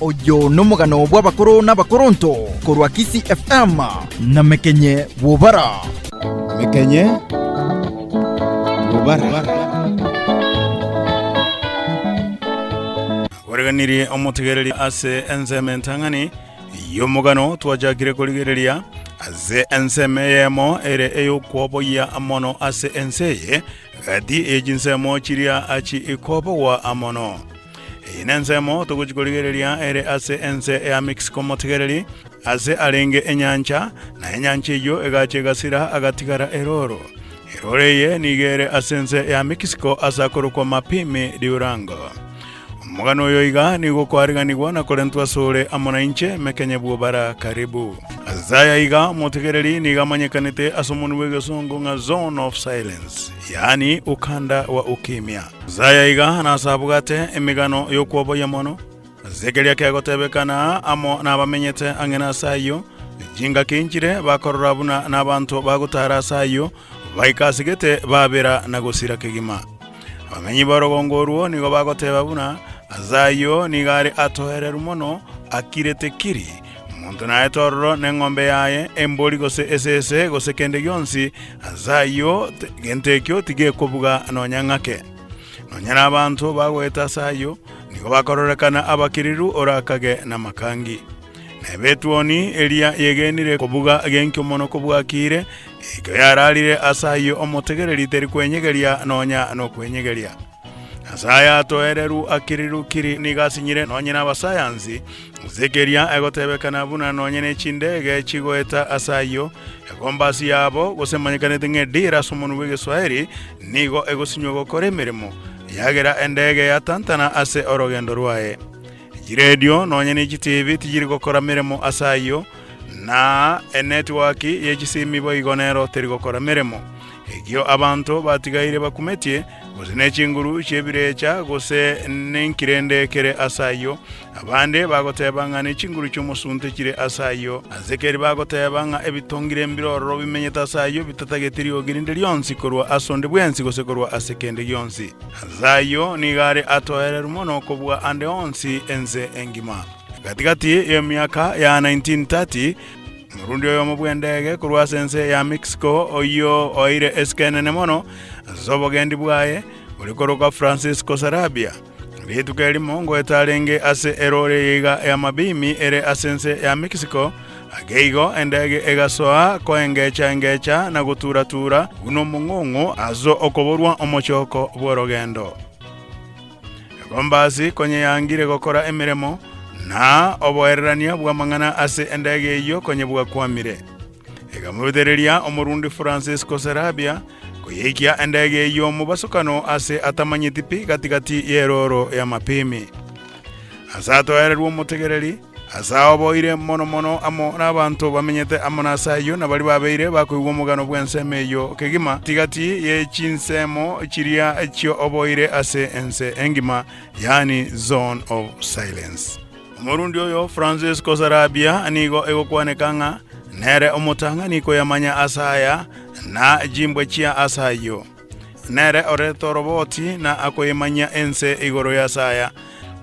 Oyo nomogano bw'abakoro n'abakoronto korwa Kisii FM na Mekenye Bwobara. Mekenye Bwobara. Oreganirie omotegereri ase ensemo entang'ani y'omogano twachakire korigereria ase ensemo eyemo ere ey'okwoboyia mono ase ense eye, gati ye chinsemo chiria chikobogwa mono. Eye nensemo togochia korigereria ere ase ense ya Mexico omotegereri, ase arenge enyancha, na enyancha eyio egacha egasira agatigara erooro. Erooro eye nigo ere ase ense ya Mexico ase akorokwa Mapimi Durango. Omogano oyo iga nigo okoariganigwa na korentwa asore amo nainche Mekenye Bwobara Karibu. Isaya iga omotegereri nigo amanyekanete ase omonwa bw'egesongo ng'a Zone of Silence, yaani ukanda wa ukimya. Isaya iga nase abwate emegano y'okwoboyia mono, ase keria kegotebekana amo nabamenyete ang'e nase ayio, chingaki nchire bakorora buna nabanto bagotara ase ayio, baika asigete babera na gosira kegima. Abamenyi b'orogongo orwo nigo bagoteba buna ase ayio nigo are atoereru mono, akirete kiri. Omonto naete ororo neng'ombe yaye, embori gose esese, gose kende gionsi, ase ayio gento ekio tigekobuga nonya ng'ake. Nonya nabanto bagoeta ase ayio, nigo bakororekana abakiriru orakage namakangi. Nebe etuoni eria yegenire kobuga genkio mono kobwakiire, ekio yararire ase ayio omotegereri teri kwenyegeria nonya nokwenyegeria. Ase aya atoereru akiriru kiri nigo asinyire nonye nabasayansi, gose keria egotebekana buna nonye ne chindege chigoeta ase ayio, ekombasi yabo, gose emanyekanete ng'a edira ase omonwa bw'Egeswahili, nigo egosinywa gokora emeremo, yagera endege yatantana ase orogendo rwaye. Chiredio nonye ne chitibi tichiri gokora meremo ase ayio, na enetiwaki ye chisimi boigo nero teri gokora meremo. Ekio abanto batigaire bakumetie, gose ne chinguru chi'ebirecha, gose nenki rende kere ase ayio. Abande bagoteba ng'a ne chinguru chi'omosunte chire ase ayio. Ase keri bagoteba ng'a ebitongire mbire ororo bimenyete ase ayio bitatageti riogi rinde rionsi korwa ase onde bwensi gose korwa ase kende gionsi. Ase ayio nigo are atoereru mono kobua ande onsi ense engima. Gati-gati y'emiaka ya 1930, omorundi oyomo bw'endege korwa ase ense ya Mexico oyio oeire esike enene mono ase obogendi bwaye, ore korokwa Francisco Sarabia, rituko erimo ngoeta arenge ase erori eyeiga ya Mabimi ere ase ense ya Mexico, Ake igo endege egasoa koengecha-engecha na gotura-tura buna omong'ong'o ase okoborwa omochoko bw'orogendo. Ekombasi konye yangire gokora emeremo, na oboererania bw'amang'ana ase endege eyio konye bwakwamire. Ekamobetereria omorundi Francisco Sarabia koyeikia endege eyio mobasokano ase atamanyeti pi gati-gati y'erooro y'amapimi. Ase atoererwe omotegereri, Ase aoboire mono mono amo nabanto bamenyete amo nase ayio, na baria babeire bakoigwa omogano bw'ensemo eyio kegima, tigati ye chinsemo chiria chi'oboire ase ense engima, yaani zone of silence. Omorundi oyo Francisco Sarabia nigo egokwaneka ng'a nere omotang'ani koyamanya ase aya na chimbwa chia ase ayio. Nere orete oroboti na akoyemanyia ense igoro y'ase aya.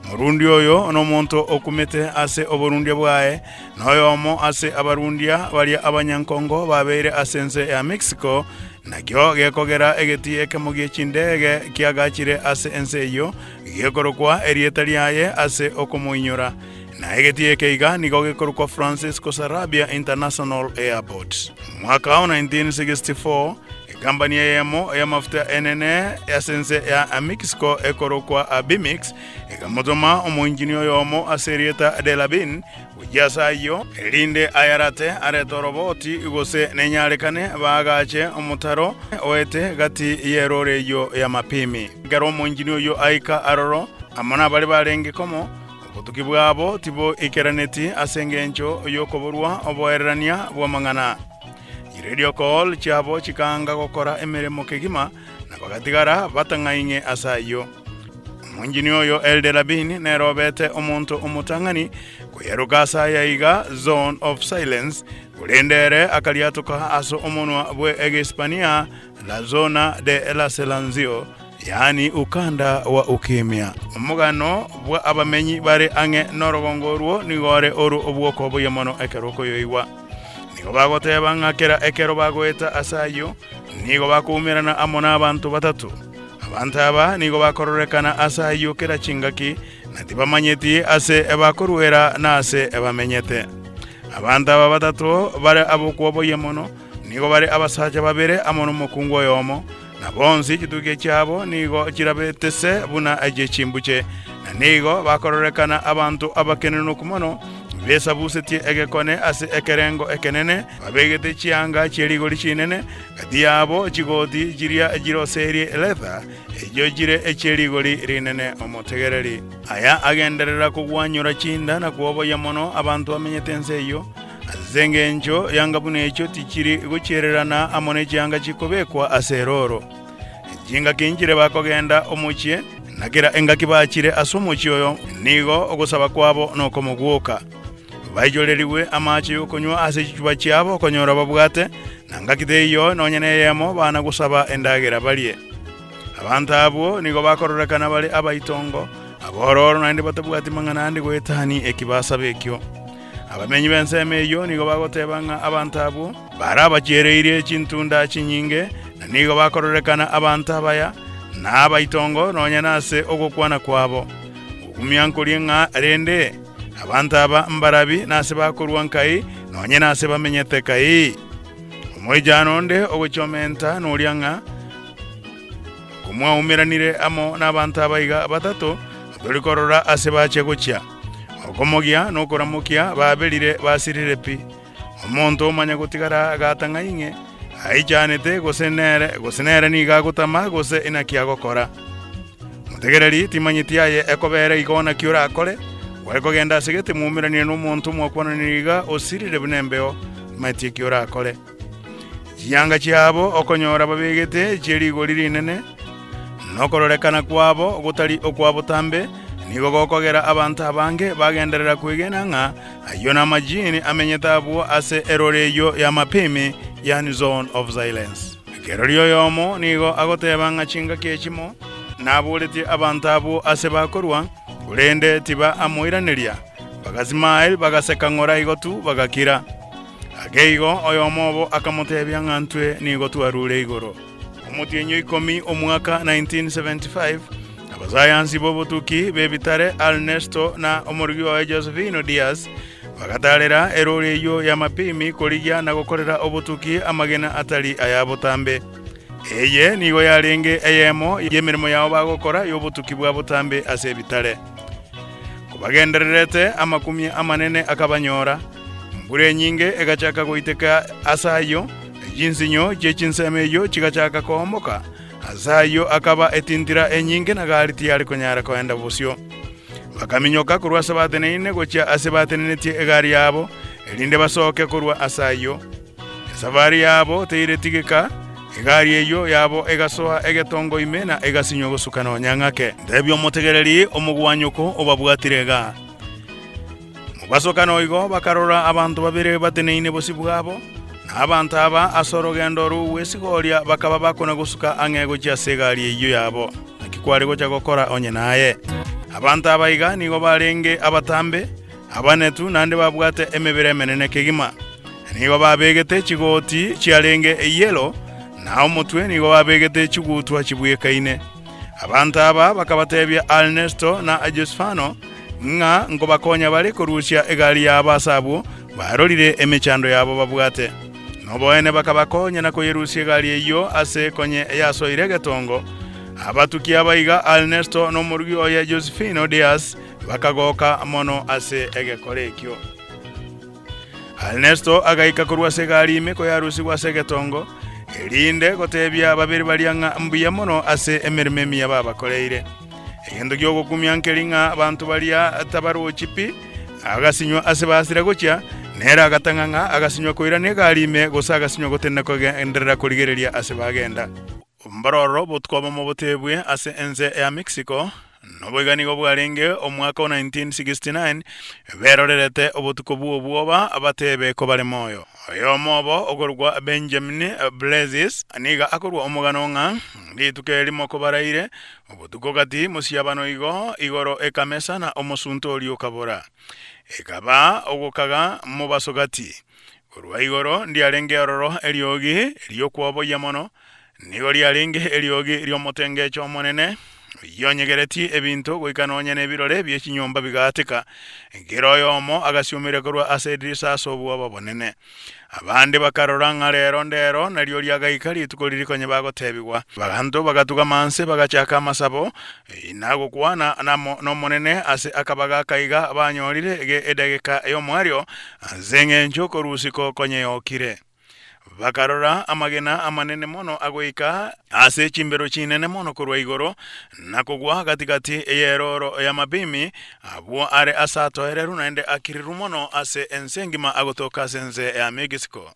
Morundia oyo nomonto okumete ase oborundia bwaye, na oyomo ase abarundia baria abanyankongo babeire ase ense ya Mexico, nakio gekogera egetii ekemo gie chindege kiagachire ase ense eyio, gekorokwa erieta riaye ase okomoinyora. Na egetii eke iga nigo gekorokwa Francisco Sarabia International Airport. Omwaka o 1964, Ekambani eyemo y'amafuta enene ase ense ya Mexico ekorokwa Bimix ekamotoma omoinjini oyomo ase erieta Delabin gochia ase ayio, erinde ayarate arete oroboti gose nenyarekane baagache omotaro oete gati y'erori eyio y'amapimi. Ekero omoinjini oyio aika aroro amo nabaria barenge komo, obotuki bwabo tiboikeraneti ase engencho y'okoborwa oboererania bw'amang'ana. Chiredio call chiabo chikaanga gokora emeremo kegima, na bagatigara batang'aing'e ase ayio. Omonchini oyo Elder Labin nere obete omonto omotang'ani koyeroka ase aya iga Zone of Silence, korende ere akariatoka ase omonwa bwe Egehispania La Zona de la Silencio. Yaani ukanda wa ukimya. Omogano bwa abamenyi bare ang'e norogongo orwo nigo ore oro obw'okoboyia mono ekero okoyoigwa. Nigo bagoteba ng'a kera ekero bagoeta ase ayio, nigo bakoumerana amo nabanto batato. Abanto aba nigo bakororekana ase ayio kera chingaki, na tibamanyeti ase bakoruera na ase bamenyete. Abanto aba batato bare ab'okwoboyia mono, nigo bare abasacha babere amo nomokungu oyomo, na bonsi chitukia chiabo nigo chirabete se buna echie chimbuche, na nigo bakororekana abanto abakenenuku mono, besabusetie egekone ase ekerengo ekenene, babegete chianga chie rigori chinene, gati yabo chigoti chiria chiroserie letha, echio chire echie rigori rinene. Omotegereri aya agenderera kogwanyora chinda na kwoboyia mono abanto bamenyete ense eyio, Ase engencho yanga buna echio tichiri gochiererana amo ne chianga chikobekwa ase erooro. Chingaki nchire bakogenda omochie, na kera engaki bachire ase omochie oyo nigo ogosaba kwabo nokomogwoka. Baichorerigwe amache y'okonywa ase chichuba chiabo okonyora babwate, na ngaki teiyo nonya neyemo bana gosaba endagera barie. Abanto abwo nigo bakororekana bare abaitongo, abororo naende batabwati mang'ana ande goetania eki basaba ekio. Abamenyi b'ensemo eyio nigo bagoteba ng'a abanto abwo barabachiereirie chintunda chinyinge, na nigo bakororekana abanto abaya na abaitongo nonya nase ogokwana kwabo. Gokumia nkorie ng'a rende abanto aba mbarabi nase bakorua nkai, nonye nase bamenyete kai. Omoichano onde ogochomenta noria ng'a komwaumeranire amo nabanto aba iga batato, tori korora ase bachia gochia. Okomogia na okoramokia baberire basirire pi. Omonto omanya gotigara gatang'aing'e, aichanete, gose nere, gose nere nigo agotama, gose inaki agokora. Motegereri, timanyeti aye ekobera igo naki orakore, gware kogenda ase gete mwaumeranire nomonto mwakwananire iga osirire buna embeo, timanyeti eki orakore. Chianga chiabo okonyora babegete chie rigori rinene, na okororekana kwabo gotari okwa botambe nigo gokogera abanto abange bagenderera kwegena ng'a ayio namajini amenyete abwo ase erori eyio y'amapimi, yaani zone of silence. Kerori oyomo nigo agoteba ng'a chingaki echimo naboretie abanto abwo ase bakorwa, korende tiba amoiraneria, bagasimail bagaseka ng'ora igo tu bagakira. Ake igo oyomo obo akamotebia ng'a ntwe nigo twarure igoro. Omotienyi o ikomi omwaka 1975, abasayansi b'obotuki b'ebitare Ernesto na omorugi oye Josefino Diaz bagatarera erori eyio y'amapimi korigia na gokorera obotuki amagena atari aya botambe. Eye nigo yarenge eyemo y'emeremo yabo bagokora y'obotuki bwa botambe ase ebitare. Kobagendererete amakumia amanene akabanyora. Embura enyinge egachaka goiteka ase ayio, ne chinsinyo chie chinsemo eyio chigachaka koomboka. Ase ayio akaba etintira enyinge na gari tiyare konyara koenda bosio. Bakaminyoka korwa ase bateneine gochia ase batenenetie egari yabo, erinde basoke korwa ase ayio. Esafari yabo teiretigeka, egari eyio yabo egasoa egetongo ime na egasinywa gosuka nonya ng'ake. Ntebie omotegereri omogwanyoko obabwatire igaa. Mobasokano igo bakarora abanto babere bateneine bosio bwabo, na abanto aba ase orogendo orwo rw'esigoria bakaba bakona-gosuka ang'e gochia ase egari eyio yabo. Naki kware gocha gokora onye naye? Abanto aba iga nigo barenge abatambe, abanetu, naende babwate emebere emenene kegima. Nigo babegete chigoti chiarenge yellow, na omotwe nigo babegete chigutwa chibwekaine. Abanto aba bakabatebia Ernesto na Josefano ng'a nkobakonya bare korusia egari yabo ase abwo barorire emechando yabo babwate. Noboene bakabakonya na koyerusia egari eyio ase konye yasoire egetongo. Abatuki aba iga Ernesto na omorugi oye Josefino Diaz bakagoka mono ase egekora ekio. Ernesto agaika korwa ase egari ime koyarusigwa ase egetongo, erinde gotebia babere baria ng'a mbuya mono ase emeremo emiya babakoreire. Egento gi'ogokumia nkeri ng'a abanto baria tabarochi pi, agasinywa ase basira gochia, nere agatang'a ng'a agasinywa koirana egari ime gose agasinywa gotenena kogenderera korigereria ase bagenda. Mbororo botuko obomo botebwe ase ense ya Mexico. Noboiga nigo bwarenge omwaka o 1969, berorerete obotuko bw'obwoba batebe kobare moyo. Oyomo obo okorokwa Benjamin Blazes nigo akorwa omogano ng'a rituko erimo kobaraire obotuko gati mosiabano igo igoro ekamesa na omosunte oria okabora. Ekaba ogokaga mobaso gati. Korwa igoro ndiarenge ororo eriogi ri'okwoboyia mono, Nigo riarenge eriogi ri'omotengecho omonene, oyio onyegeretie ebinto goika nonya nebirore bie chinyomba bigaateka. Kera oyomo agasiumeria korwa ase edirisa ase obwoba obonene. Abande bakarora ng'a rero ndero nario riagaika rituko riria konya bagotebigwa. Abanto bagatugama nse bagachaka amasabo, na gokwana n'Omonene ase akabaga akaiga banyorire ge edageka y'omoerio, ase engencho korusiko konya yokire. Bakarora amagena amanene mono agoika ase chimbero chinene mono korwa igoro, na kogwa gati-gati y'erooro y'amabimi, abwo are ase atoereru naende akiriru mono ase ense engima agotoka ase ense ya Megisiko.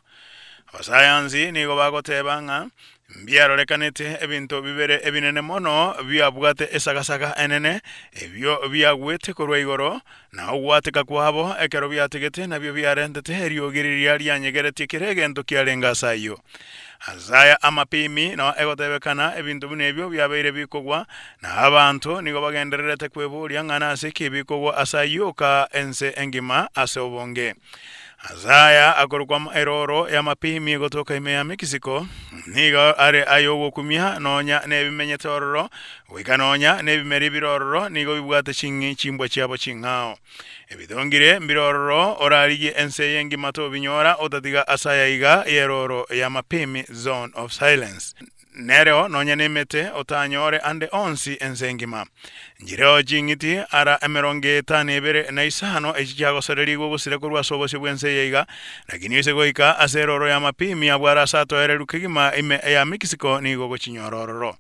Abasayansi nigo bagoteba ng'a Mbiarorekanete ebinto bibere ebinene mono biabwate esagasaga enene, ebio biagwete korwa igoro, na ogwateka kwabo ekero biategete nabio biarentete eriogi riria rianyegeretie kera egento kiarenge ase ayio. Ase aya amapimi nao egotebekana ebinto buna ebio biabeire bikogwa, na abanto nigo bagendererete kweboria ng'a nase ki bikogwa ase ayio oka ense engima ase obonge. Ase aya akorokwa erooro y'amapimi gotoka ime ya Mexico, nigo are ay'ogokumia nonya nebimenyete ororo, goika nonya nebimeri bire ororo nigo bibwate ching'i chimbwa chiabo ching'ao. Ebitongire mbire ororo orarigie ense eye engima tobinyora otatiga ase aya iga y'erooro y'amapimi, zone of silence. Nereo nonya nemete otanyore ande onsi ense engima. Nchireo ching'iti ara emerongo etano ebere na isano echi chiagosorerigwe gosira korwa ase obosio bw'ense eye iga, lakini ase goika ase eroro y'amapimi abwo are ase atoereru kegima ime ya Mexico nigo ogochinyora ororo.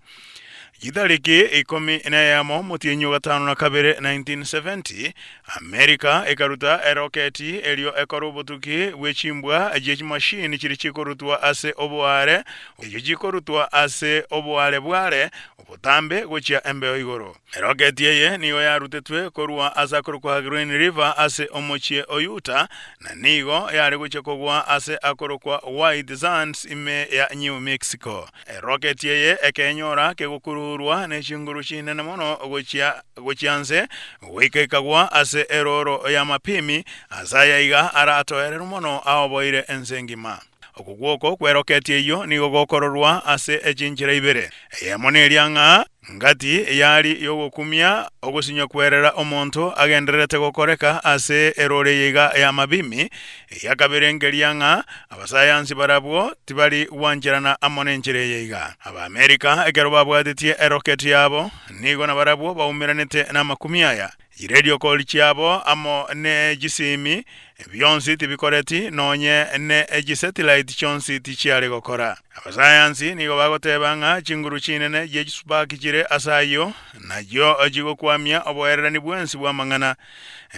Chitariki ikomi na eyemo omotienyi o gatano na kabere 1970, Amerika ekaruta eroketi erio ekore obotuki bwe chimbwa chie chimashini chiria chikorutwa ase oboare, echio chikorutwa ase oboare bware obotambe gochia embeo igoro. Eroketi eye nigo yarutetwe korwa ase akorokwa Green River ase omochie o Utah, na nigo yare gochia kogwa ase akorokwa White Sands ime ya New Mexico. Eroketi eye ekenyora kegokururwa ne chinguru chinene mono gochia gochia nse, goika ekagwa ase erooro y'amapimi, ase aya iga aratoererwe mono aoboire ense engima. Okogwa oko kw'eroketi eyio nigo gokororwa ase echinchera ibere, eyemo neria ng'a ngati yari y'ogokumia ogosinywa kwerera omonto agendererete gokoreka ase erooro eye iga y'amabimi, Eya kabere nkeria ng'a abasayansi barabwo tibari gwancherana amo nenchera eye iga. Abaamerika ekero babwatetie eroketi yabo, nigo nabarabwo baumeranete namakumi aya. Chiredio kori chiabo amo ne chisimi, bionsi tibikoreti, nonye ne chisetilaiti chionsi tichiare gokora. Abasayansi nigo bagoteba ng'a chinguru chinene chie chisupaki chire ase ayio, nachio chigokwamia oboererani bwensi bw'amang'ana.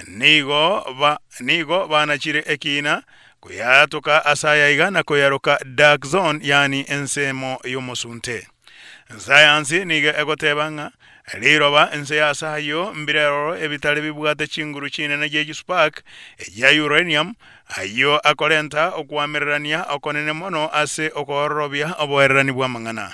Nigo ba nigo banachire ekiina koyatoka ase aya iga na koyaroka dark zone, yaani ensemo y'omosunte. Sayansi nigo egoteba ng'a riroba inse y'ase ayio mbire eroro ebitare bibwate chinguru chinene chie chispark echia uranium, ayio akorenta okoamererania okonene mono ase okoororobia oboererani bw'amang'ana.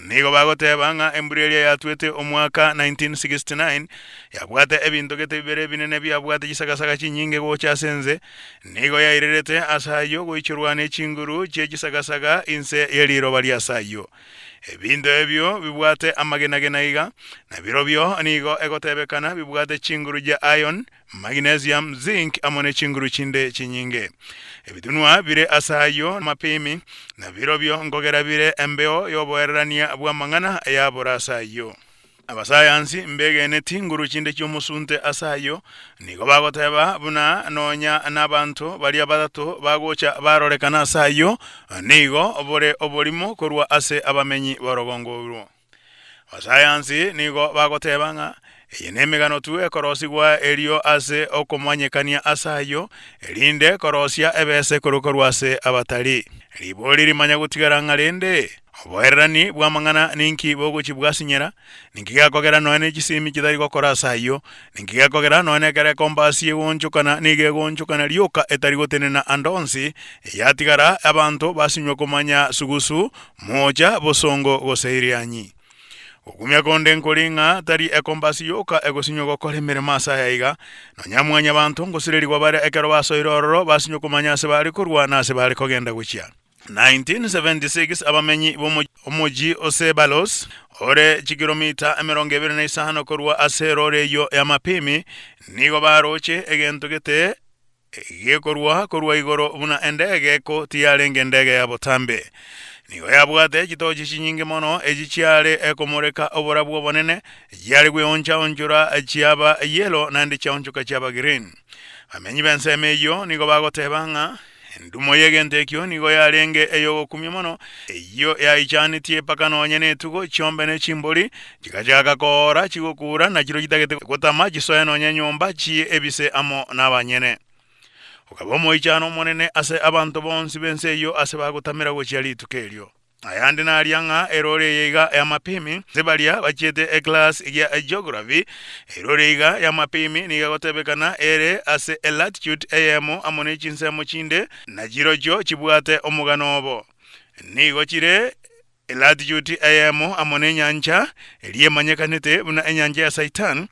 Nigo bagoteba ng'a embura eria yatwete omwaka 1969 yabwate ebinto gete bibere ebinene biabwate chisagasaga chinyinge gocha ase ense, nigo yairerete ase ayio goichorwa ne chinguru chie chisagasaga inse ye riroba ri'ase ayio. Ebinto ebio bibwate amagenagena iga, na birobio nigo egotebekana bibwate chinguru chia iron, magnesium, zinc, amo ne chinguru chinde chinyinge. Ebitunwa bire ase ayio namapimi, na birobio nkogera bire embeo y'oboererania bw'amang'ana yabora ase ayio. Abasayansi mbegeneti nguru chinde chi'omosunte ase ayio, nigo bagoteba buna nonya nabanto baria batato bagocha barorekana ase ayio, nigo bore oborimo korwa ase abamenyi b'orogongo orwo. Abasayansi nigo bagoteba ng'a Eye nemegano tu ekorosigwa erio ase okomanyekania ase ayio, erinde korosia ebese korwa korwa ase abatari. Ribori rimanya gotigara ng'a rende, oboererani bw'amang'ana ninki bogochia bwasinyera? Ninki gekogera nonya ne chisemi chitari gokora ase ayio? Ninki gekogera nonya nekero ekombasi egoonchokana nigo egoonchokana rioka etari gotenena ande onsi, yatigara abanto basinywa komanya sugusu, moocha, bosongo gose irianyi? Okumia konde nkori ng'a tari ekombasi yoka egosinywa gokora emeremo ase aya iga, nonya mwanyabanto ngosirerigwa bare ekero basoire ororo basinywe komanya ase bare korwa na ase bare kogenda gochia. 1976 Abamenyi b'omochie o Ceballos, ore chikiromita 25 korwa ase erori eyio ya Mapimi, nigo baroche egento gete gekorwa korwa igoro buna endege, ko tiyarenge endege ya botambe. Nigo yabwate chitochi chinyinge mono echi chiare komoreka oborabu obonene, chiare gweoncha-onchora chiaba yellow naende chiaonchoka chiaba green. Abamenyi b'ensemo eyio nigo bagoteba ng'a Endumo y'egento ekio nigo yarenge ey'ogokumia mono, eyio yaichanetie mpaka nonya netugo, chiombe ne chimbori, chigachaka koora chigokura, na chiria chitagete gotama chisoe nonya enyomba chie ebise amo nabanyene. Okaba omoichano omonene ase abanto bonsi b'ense eyio ase bagotamera gochia rituko erio. Ayande naria ng'a erori eye iga y'amapimi, ase baria bachiete eclass gia geography, erori iga y'amapimi nigo egotebekana ere ase elatitude eyemo amo ne chinsemo chinde, na chirochio chibwate omogano obo. Nigo chire elatitude eyemo amo nenyancha eria emanyekanete buna enyancha ya Saitan,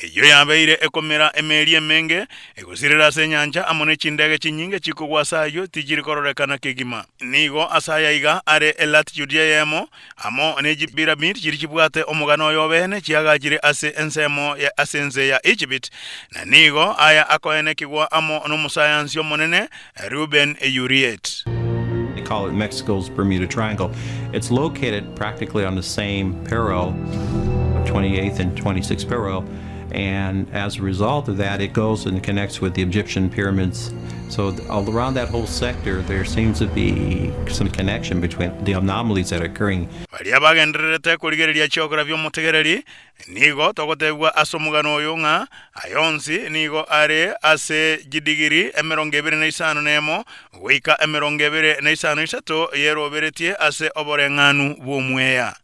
Eyio yabeire ekomera emeeri emenge, egosirera ase enyancha amo ne chindege chinyinge chikogwa ase ayio tichiri kororekana kegima. Nigo ase aya iga are elatitude eyemo, amo ne chipiramid chiria chibwate omogano oyo obeene chiagachire ase ensemo ya ase ense ya Egypt, na nigo aya akoenekigwa amo nomosayansi omonene Reuben Uriet. They call it Mexico's Bermuda Triangle. It's located practically on the same parallel, 28th and 26th parallel, and as a result of that, it goes and connects with the Egyptian pyramids. So all around that whole sector, there seems to be some connection between the anomalies that are occurring. Baria bagendererete korigereria chiography omotegereri, Nigo togotebigwa ase omogano oyo ng'a aya onsi nigo are ase chidigiri 25 goika 25 yeroberetie ase oboreng'anu bw'omweya.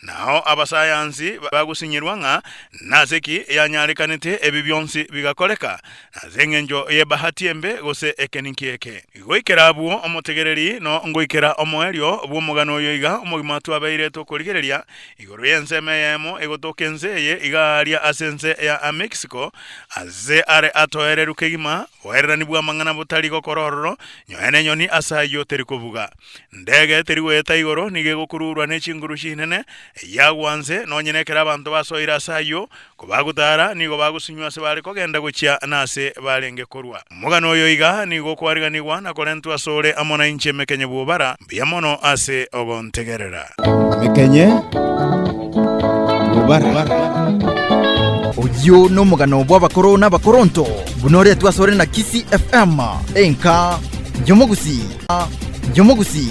Nao abasayansi bagosinyerwa ng'a nase ki yanyarekanete ebi bionsi bigakoreka, nase engencho y'ebahati embe gose ekeninki eke. Goikera abwo omotegereri no ngoikera omoerio bw'omogano oyo iga omogima twabeire tokorigereria Igoro y'ensemo eyemo egotoka ense eye iga aaria ase ense ya Mexico, ase are atoereru kegima, boererani bw'amang'ana botari gokora ororo, nyonya nenyoni ase ayio teri kobuga. Ndege teri goeta igoro, nigo egokururwa ne chinguru chinene, yagwa nse, nonye nekero abanto basoire ase ayio, kobagotara nigo bagosinywa ase bare kogenda gochia na ase barenge korwa. Omogano oyo iga nigo okwariganigwa na korentwa asore amo nainche Mekenye Bw'Obara, mbuya mono ase ogontegerera. Mekenye Bw'Obara. Oyio nomogano bw'abakoro n'abakoronto, buna oretwe asore na Kisii FM, enka y'omogusii, y'omogusii.